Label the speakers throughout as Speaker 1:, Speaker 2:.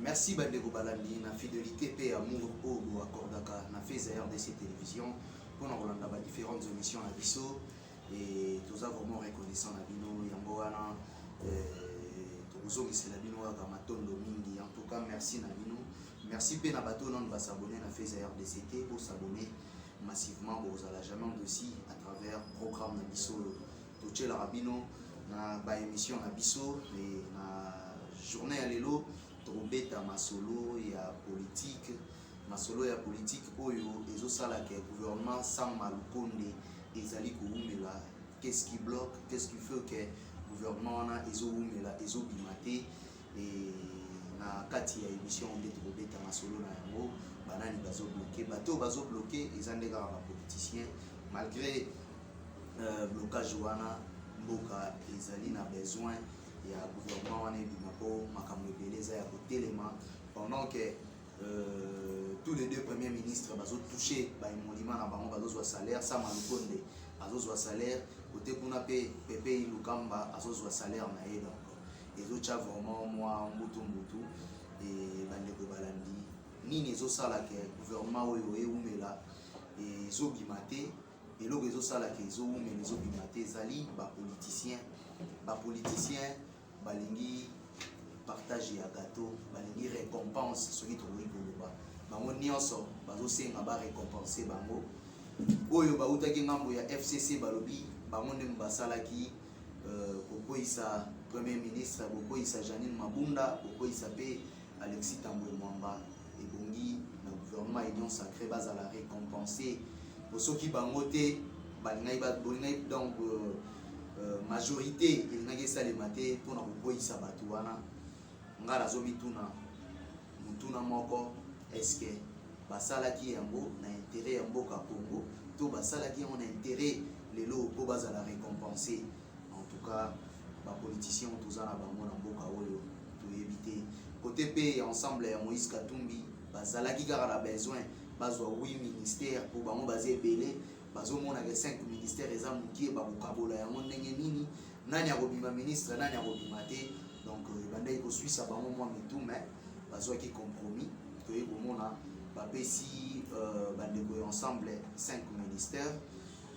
Speaker 1: Merci bandeko balandi na fidélité mpe amour oyo boaccordaka na Feza RDC Télévision mpona kolanda ba différentes émissions na biso. Et toza vraiment reconnaissant na bino. Yango wana tokozongisela bino kaka matondo mingi. En tout cas, merci na bino. Merci mpe na bato nano bas'abonner na Feza RDC te. Bos'abonner massivement, bozala jamais déçus à travers programme na biso oyo totielaka bino na baémission na biso. E na journée ya lelo, tokobeta masolo ya politique, masolo ya politique oyo ezosalaka gouvernement Sama Lukonde ezali kowumela. Qu'est-ce qui bloque? Qu'est-ce qui fait que gouvernement wana ezowumela, ezobima te? E na kati ya émission nde tokobeta masolo na yango. Banani bazobloquer? Bato oyo bazobloquer eza nde kaka bapoliticien. Malgré blocage wana, mboka ezali na besoin ya gouvernement wana ebima, mpo makambo ebele eza ya kotelema, pendant que tous les deux premiers ministres bazotouche baémoluments na bango, bazozwa salaire. Sama Lukonde azozwa salaire kote kuna, mpe Pepe Ilukamba azozwa salaire na ye. Donc ezotya vraiment mwa mbutu mbutu. E bandeko balandi, nini ezosalaka gouvernement oyo ewumela, ezobima te? Eloko ezosalaka ezowumela, ezobima te, ezali bapoliticien. Bapoliticien balingi partage ya gâteau, balingi récompense. Soki tokoki koloba, bango nyonso bazosenga barécompense bango. Oyo bautaki ngambo ya FCC balobi bango nde basalaki kokweyisa premier ministre, kokweyisa Janine Mabunda, kokweyisa mpe Alexis Tambwe Mwamba. Ebongi na gouvernement Union sacrée bazala récompensé, po soki bango te balingaki, bolingaki donc majorité elingaki esalema te mpona kokweyisa bato wana. Ngai nazomituna motuna moko: est-ce basalaki yango na intérêt ya mboka Congo to basalaki yango na intérêt lelo mpo bazala récompensé? En tout cas, bapoliticien toza na bango na mboka oyo, toyebi te. Kote mpe ya ensemble ya Moïse Katumbi, bazalaki kaka na besoin bazwa 8 ministère, mpo bango baza ebele. Bazomonaka 5 ministère eza mokie, bakokabola yango ndenge nini? Nani akobima ministre, nani akobima te? Donc ebandaki koswisa bango mwa mitu, mais bazwaki compromis. Toye komona bapesi bandeko ya ensemble 5 ministères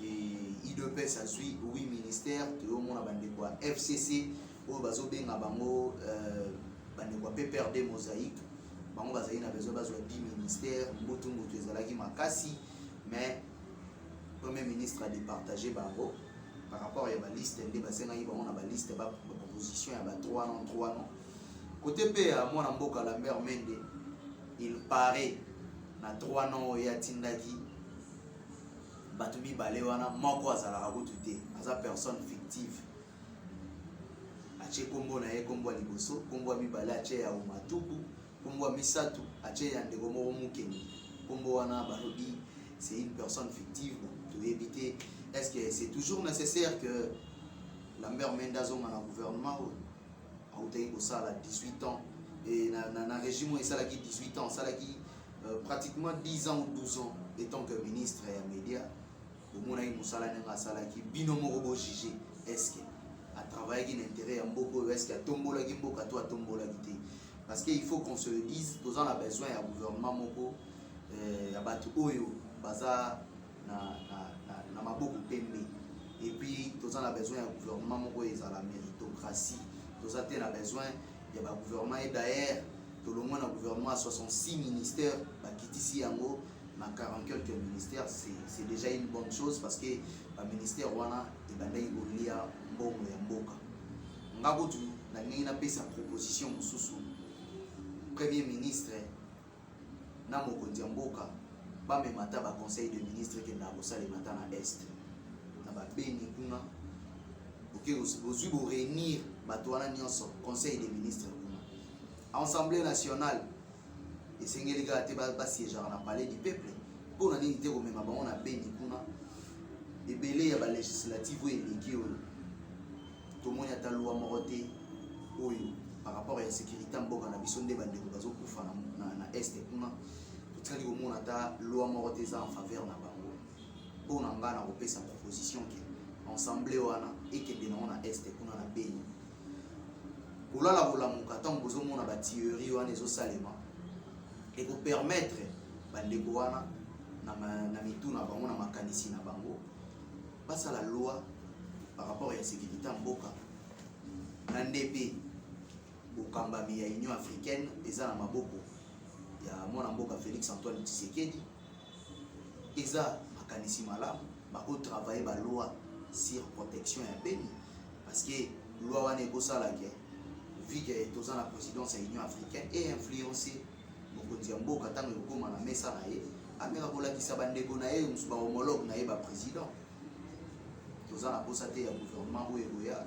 Speaker 1: et UDPS azwi 8 ministères. Toyomona bandeko ya FCC oyo bazobenga bango bandeko ya PPRD Mosaïque, bango bazali na besoin bazwa 10 ministères. Mbutu mbutu ezalaki makasi, mais premier ministre adépartage bango par rapport ya baliste nde basengaki bango na baliste, baproposition ya ba 3 non 3 non. Kote mpe ya mwana mboka Lambert Mende, il paraît na 3 non oyo atindaki, bato mibale wana, moko azalaka kutu te, aza personne fictive. Atie nkombo na ye, nkombo ya liboso. Nkombo ya mibale atie ya Omatuku. Nkombo ya misato atie ya ndeko moko Mokengi. Nkombo wana balobi c'est une personne fictive. Bon, toyebi te, est ce que c'est toujours nécessaire que Lambert Mende azonga na gouvernement oyo autaki kosala 18 ans? Et na régime oyo esalaki 18 ans, asalaki pratiquement 10 ans ou 12 ans étant que ministre ya média. Bomonaki mosala ndenge asalaki, bino moko bojuge. Est ce que atravaillaki na intérêt ya mboka oyo? Est ce que atombolaki mboka to atombolaki te? Parce que il faut qu'on se le dise, toza na besoin ya gouvernement moko ya bato oyo baza na maboko pembe. Et puis toza na besoin ya gouvernement moko ezala méritocratie. Toza te na besoin ya bagouvernement. Et d'ailleurs, tolongwa na gouvernement ya 66 ministères, bakitisi yango na 40 quelques ministères. C'est déjà une bonne chose, parce que baministère wana ebandaki kolia mbongo ya mboka. Nga kutu nalingi napesa proposition mosusu: premier ministre na mokonzi ya mboka bamema ata baconseil de ministre ekendaka kosalema ata na Est, na babeni kuna. Oke, bozwi, boréunir bato wana nyonso, conseil des ministres kuna. Assemblée nationale esengeli kaka te basiégeaka na Palais du peuple. Mpo na nini te komema bango na Beni kuna? Ebele ya balégislative oyo eleki oyo, tomoni ata loi moko te oyo par rapport ya sécurité ya mboka na biso, nde bandeko bazokufa na Est kuna. Totikali komona ata loi moko te eza en faveur na bango. Mpo na ngai, na kopesa proposition ke ensemble wana ekende nango na Est kuna, na Beni. Kolala kolamuka, ntango bozomona. Batuerie wana ezosalema, ekopermettre bandeko wana na mitu na bango, na makanisi na bango, basala loi par rapport ya sécurité ya mboka. Na nde mpe bokambami ya Union africaine eza na maboko ya mwana mboka Félix Antoine Tshisekedi. Eza makanisi malamu, bakotravaille baloi sur protection ya Beni, parce que loi wana ekosala ke, vu que toza na présidence ya Union africaine, e influencer mokonzi ya mboka. Ntango ekokóma na mesa na ye, ameka kolakisa bandeko na ye mosusu, bahomologue na ye, baprésident. Toza na posa te ya gouvernement oyo ekoya,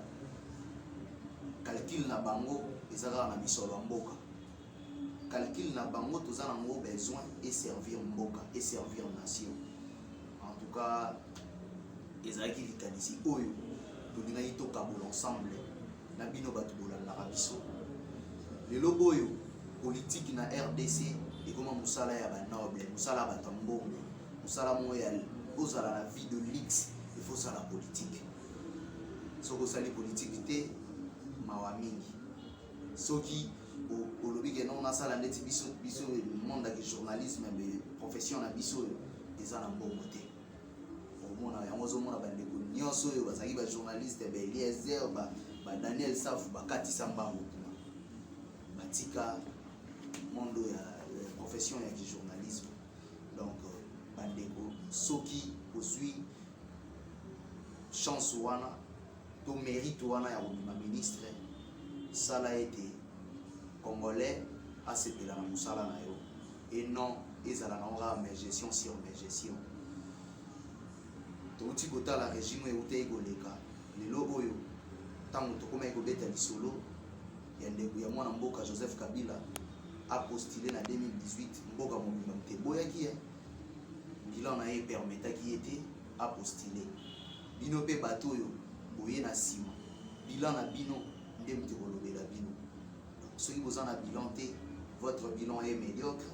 Speaker 1: calcul na bango eza kaka na misolo ya mboka, calcul na bango. Toza nango besoin eservir mboka, eservir nation. En tout cas, ezalaki likanisi oyo tolingaki tokabola ensemble na bino bato bolandaka biso. Lelo oyo, politike na RDC ekoma mosala ya banoble, mosala ya bato ya mbongo, mosala moko ya ozala na vie de luxe. Il faut osala politike. Soki osali politike te, mawa mingi. Soki olobi ke non, nasala ndeti biso, biso monde ya journalisme, profession na biso oyo eza na mbongo te. Omona yango, ozomona bandeko nyonso oyo bazalaki bajournaliste, baEliezer, baDaniel Safu, bakatisa mbango kuna, batika monde ya profession ya journalisme. Donc bandeko, soki ozwi chance wana to mérite wana ya kobima ministre, sala ete Congolais asepela na mosala na yo, et non ezala nango kaka mégestion sur mégestion. Touti kotala régime oyo eutaki koleka. Lelo oyo, ntango tokomaki kobeta lisolo ya ndeko ya mwana mboka Joseph Kabila apostule na 2018, mboka mobimba moto eboyaki ye. Bilan na ye epermetaki ye te apostule. Bino mpe bato oyo boye na nsima, bilan na bino nde moto ekolobela bino. Soki boza na bilan te, votre bilan est médiocre,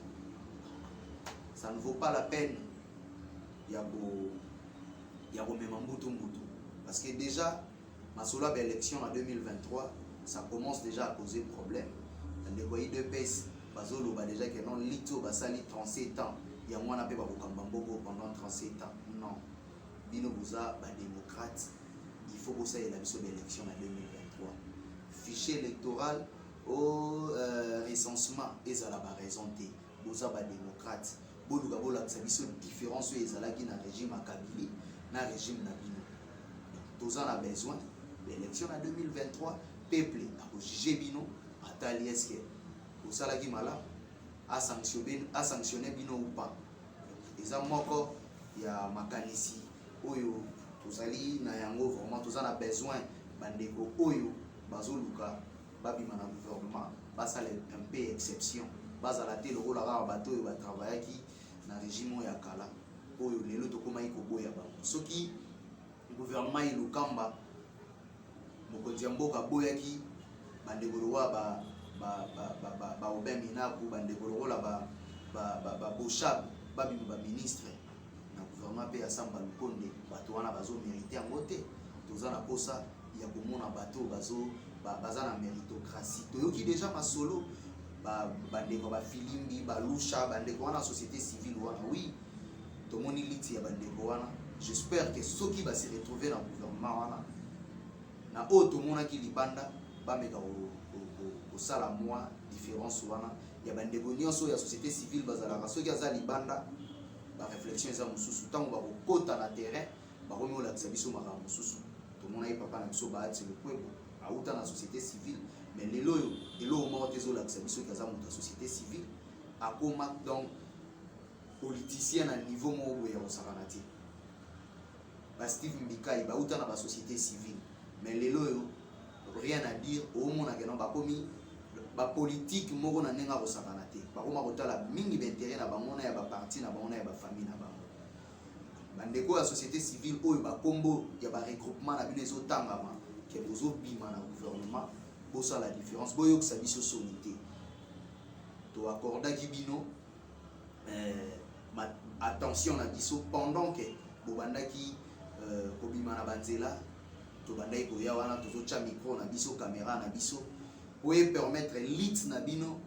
Speaker 1: ça ne vaut pas la peine ya komema mbutu mbutu, parce que déjà masolo ya baélection na 2023, ça commence déjà à causer problème. Bandeko ya UDPS bazoloba déjà ke non, liti oyo basali 37 ans, yango wana mpe bakokamba mboko pendant 37 ans. Non, bino boza badémocrate, il faut bosalela biso baélection na 2023. Fichier électoral o recensement ezala baraison te. Boza badémocrate, boluka bolakisa biso différence oyo ezalaki na régime ya Kabila na régime na bino. Toza na besoin baélection na 2023. Peuple akojuge bino, atali est-ce osalaki malamu, asanctionne bino ou pas. Eza moko ya makanisi oyo tozali na yango. Vraiment, toza na besoin bandeko oyo bazoluka babima na gouvernement basala un peu exception, bazala te lokola kaka bato oyo batravaillaki na régime oyo ya kala, oyo lelo tokomaki koboya bango. Soki gouvernement Ilunkamba, mokonzi ya mboka aboyaki bandeko lokola baAubin Minaku, bandeko lokola baBoshab babima baministre na gouvernement mpe ya Samba Lukonde, bato wana bazomérite yango te. Toza na posa ya komona bato baza na méritocratie. Toyoki déjà masolo bandeko baFilimbi, baLucha, bandeko wana société civile wana. Oui, tomoni liti ya bandeko wana. J'espère que soki base retrouve na gouvernement wana, na oyo tomonaki libanda, bameka kosala mwa différence wana ya bandeko nyonso ya société civile bazalaka. Soki aza libanda, baréflexion eza mosusu. Ntango bakokota na terrain, bakomi kolakisa biso makambo mosusu. Tomonaki papa na biso Bahati Lukwebo, auta na société civile, mais lelo oyo eloko moko te ezolakisa biso soki aza moto ya société civile. Akoma donc politicien na niveau moko boye ya kosakana te. BaSteve Mbikai bauta na basociété civile, mais lelo oyo rien à dire. Omonake no bakomi bapolitike moko na ndenge akosakana te. Bakoma kotala mingi baintérêt na bango, na ya baparti na bango, na ya bafamille na bango. Bandeko ya société civile oyo bakombo ya baregroupement na bino ezotangama ke bozobima na gouvernement, bosala différence, boyokisa biso soni te. Toaccordaki bino attention na biso pendant ke bobandaki kobima na banzela. Tobandaki koya wana, tozotya micro na biso, caméra na biso. Po e permettre lutte na bino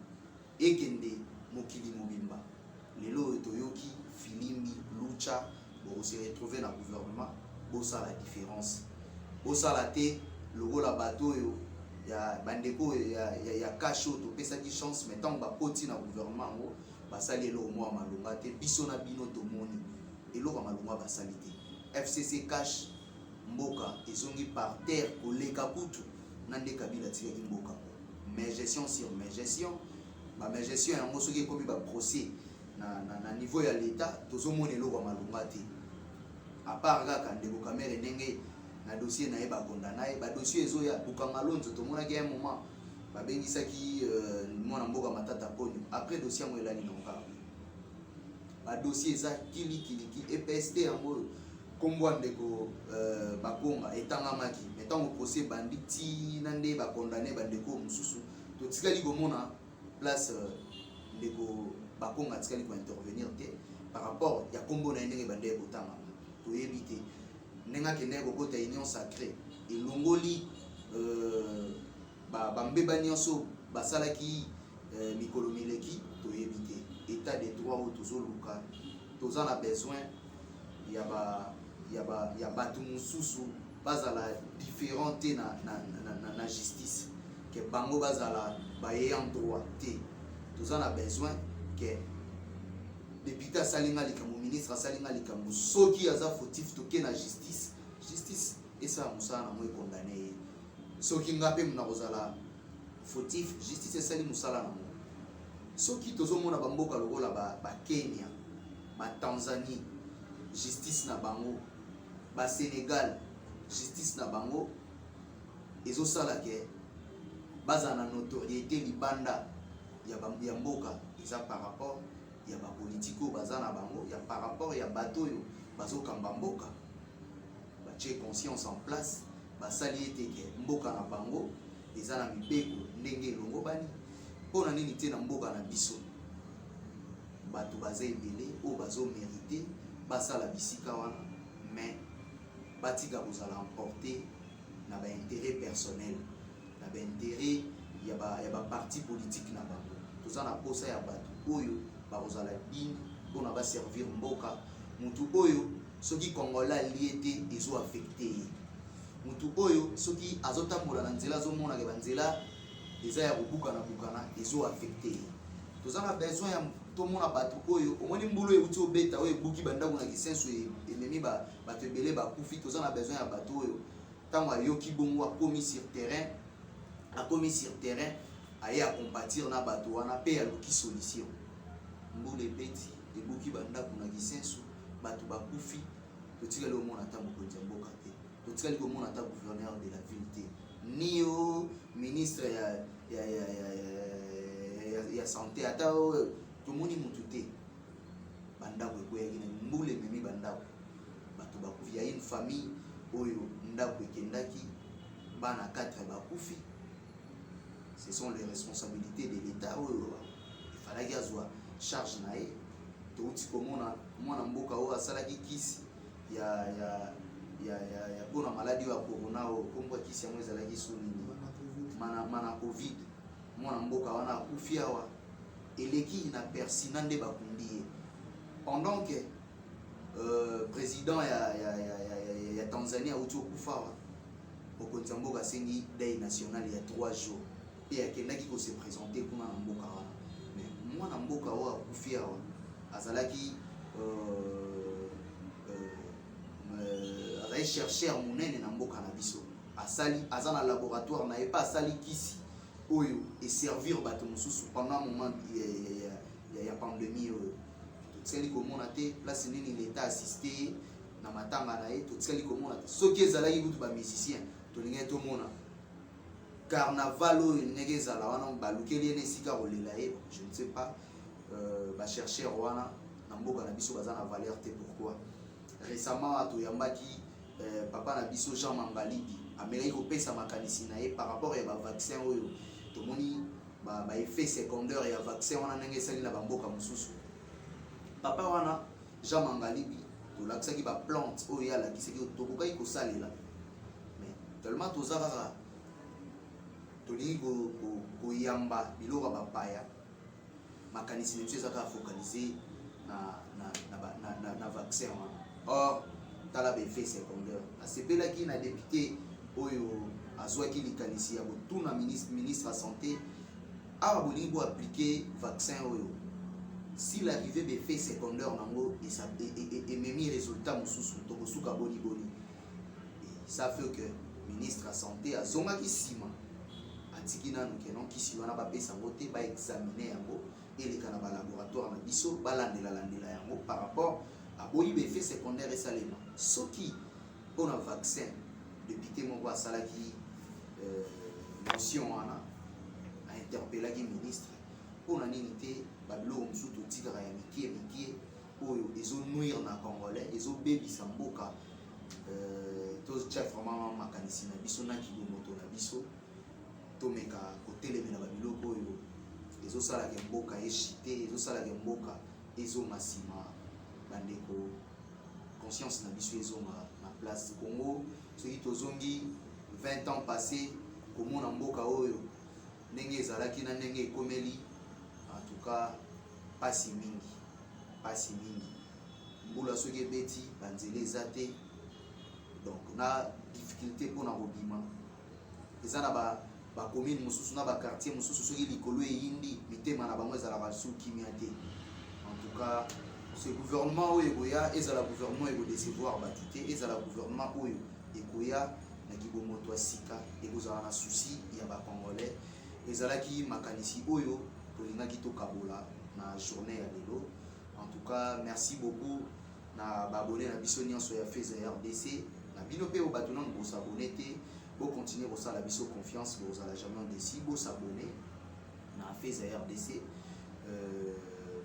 Speaker 1: ekende mokili mobimba. Lelo oyo toyoki filimbi, lucha, boko se retrouver na gouvernement, bosala difference. Bosala te lokola bato oyo ya bandeko oyo ya cash oyo topesaki chance, mais ntango bakoti na gouvernement yango, basali eloko moko ya malonga te. Biso na bino tomoni eloko ya malonga basali te. FCC CACH, mboka ezongi par terre koleka kutu na nde Kabila atikaki mboka. Mais gestion sur mais gestion, bamégestion yango, soki ekomi baprocès na niveau ya l'État, tozomona eloko ya malonga te, à part kaka ndeko Kamerhe, ndenge na dossier na ye bakondana ye. Badossier ezoya Bukanga Lonzo, tomonaki un moment babengisaki mwana mboka Matata Ponyo. Après, dossier yango elali nango kaka. Badossier eza kilikiliki. EPST yango oyo, nkombo ya ndeko Bakonga etangamaki, mais ntango procès ebandi, ntina nde bakondane bandeko mosusu, totikali komona place ndeko Bakonga atikali kointervenir te par rapport ya nkombo na ye ndenge ebandi kotangama. Toyebi te ndenge akendaki kokota Union sacrée, elongoli bambeba nyonso basalaki mikolo mileki. Toyebi te état de droit oyo tozoluka. Toza na besoin ya bato mosusu bazala différent te na justice, ke bango bazala baayant droit te. Toza na besoin ke député asali nga likambo, ministre asali nga likambo, soki aza fautif, toke na justice, justice esala mosala nango, ekondane ye. Soki nga mpe na kozala fautif, justice esali mosala nango. Soki tozomona bamboka lokola Bakenya, Batanzanie, justice na bango, Basénégal, justice na bango ezosala ke bazala na notoriété libanda ya mboka, eza par rapport ya bapolitike oyo baza na bango, ya par rapport ya bato oyo bazokamba mboka, batie conscience en place, basali ete ke mboka na bango eza na mibeko ndenge elongo bani. Mpo na nini te na mboka na biso bato baza ebele oyo bazomérite basala bisika wana, mais batika kozala emporté na baintérêt personnel, na baintérêt ya baparti politique na bango? Toza na posa ya bato oyo bakozala digne mpona baservir mboka. Mutu oyo soki Congolais alie te, ezoaffecte ye. Mutu oyo soki azotambola na nzela, azomonaka banzela eza ya kobukana bukana, ezoaffecte ye. Toza na besoin ya tomona bato oyo. Omoni mbulu euti obeta, oyo ebuki bandako na Kisenso, ememi bato ebele bakufi. Toza na besoin ya bato oyo ntango ayoki bongo, akomi sur terrain, akomi sur terrain, aye acompatir na bato wana mpe aluki solution. Mbula ebeti, ebuki bandako na Kisenso, bato bakufi, totikali komona ata mokonzi ya mboka te, totikali komona ata gouverneur de la ville te, ni o ministre ya santé, ata oyo tomoni mutu te. Bandako ekweyaki na mbula, ememi bandako, bato bakufi. Ya une famille oyo ndako ekendaki, bana 4 bakufi. Ce sont les responsabilités de l'État oyo efalaki azwa charge na ye. Touti komona mwana mboka oyo asalaki kisi ya mpona maladi oyo ya corona, oyo nkombo ya kisi yango ezalaki so nini, mana Covid. Mwana mboka wana akufi awa, eleki na persina nde bakundi ye, pendant que président ya Tanzanie auti okufa awa. Mokonzi ya mboka asengi deuil national ya 3 jours mpe akendaki kose présenter kuna na mboka wana. Mais mwana mboka oyo akufi awa azalaki azali chercheur monene na mboka na biso, asali, aza na laboratoire na ye mpe asali kisi oyo eservir bato mosusu pendant moment ya pandémie oyo. Totikali komona te place nini l'État assiste ye na matanga na ye. Totikali komona te. Soki ezalaki kutu bamusicien, tolingaki tomona carnaval oyo elingaki ezala wana, balukeli ye na esika kolela ye. Je ne sais pas, bachercheur wana na mboka na biso baza na valeur te. Pourquoi? Récemment toyambaki papa na biso Jean Mangalibi, amelaki kopesa makanisi na ye par rapport ya bavaccin oyo tomoni baeffet secondaire ya vaccin wana, ndenge esali na bamboka mosusu. Papa wana Jean Mangalibi, tolakisaki baplante oyo ye alakisaki tokokaki kosalela, mais tellement toza kaka Tolingi koyamba biloko ya bapaya, makanisi na biso eza kaka focalisé na vaccin wana. Or tala baeffet secondaire. Nasepelaki na député oyo azwaki likanisi ya kotuna ministre ya Santé: awa bolingi boappliquer vaccin oyo, si l'arrivée baeffet secondaire nango ememi résultat mosusu, tokosuka boni boni? Ça fait que ministre ya Santé azongaki nsima, atiki nanu ke non, kisi wana bapesa yango te, baexaminer yango, eleka na balaboratoire na biso, balandelalandela yango par rapport aboyi baeffet secondaire esalema. Soki mpona vaccin député moko asalaki motion wana, ainterpellaki ministre, mpona nini te babiloko mosusu totikaka ya mike mike oyo ezonuire na Congolais, ezobebisa mboka? Totia vraiment makanisi na biso na kibomoto na biso, tomeka kotelemela babiloko oyo ezosalaka mboka echute, ezosalaka mboka ezonga nsima. Bandeko, conscience na biso ezonga na place. Congo, soki tozongi 20 ans passé, komona mboka oyo ndenge ezalaki na ndenge ekomeli, en tout cas pasi mingi, pasi mingi. Mbula soki ebeti, banzela eza te, donc na difficulté mpona kobima. Eza na bacommune mosusu, na baquartier mosusu, soki likolo eyindi, mitema na bango ezalaka su kimia te. En tout cas, ce gouvernement oyo ekoya, ezala gouvernement ekodécevoir bato te, ezala gouvernement oyo ekoya na kibomoto ya sika, ekozala na souci ya Bacongolais. Ezalaki makanisi oyo tolingaki tokabola na journée ya lelo. En tout cas, merci beaucoup na baabonnés na biso nyonso ya Feza RDC, na bino mpe oyo bato nano bos'abonner te, bocontinuer kosala biso confiance, bozala jamais déçus. Bos'abonner na Feza RDC,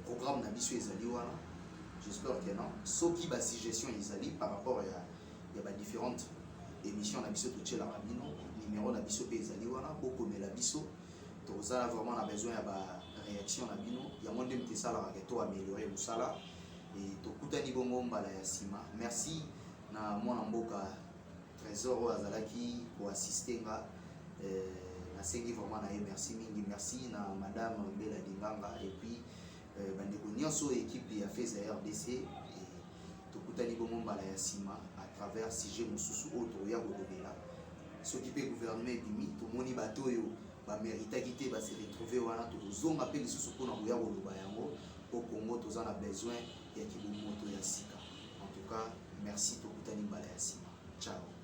Speaker 1: programme na biso ezali wana. J'espère que non, soki basuggestion ezali par rapport ya badifférentes émission na biso totielaka bino, numéro na biso mpe ezali wana, bokomela biso. Tozala vraiment na besoin ya baréaction na bino, yango nde moto esalaka ke to améliorer mosala. E tokutani bongo mbala ya nsima. Merci na mwana mboka Trésor oyo azalaki koassister nga, nasengi vraiment na ye merci mingi. Merci na madame Bela Dinganga et puis bandeko nyonso, équipe ya Feza RDC. Tokutani bongo mbala ya nsima à travers sujet mosusu oyo tokoya kolobela. Soki mpe gouvernement ebimi, tomoni bato oyo baméritaki te base retrouver wana, tokozonga mpe lisusu mpona koya koloba yango, po Congo toza na besoin ya kibomoto ya sika. En tout cas, merci, tokutani mbala ya nsima. Ciao.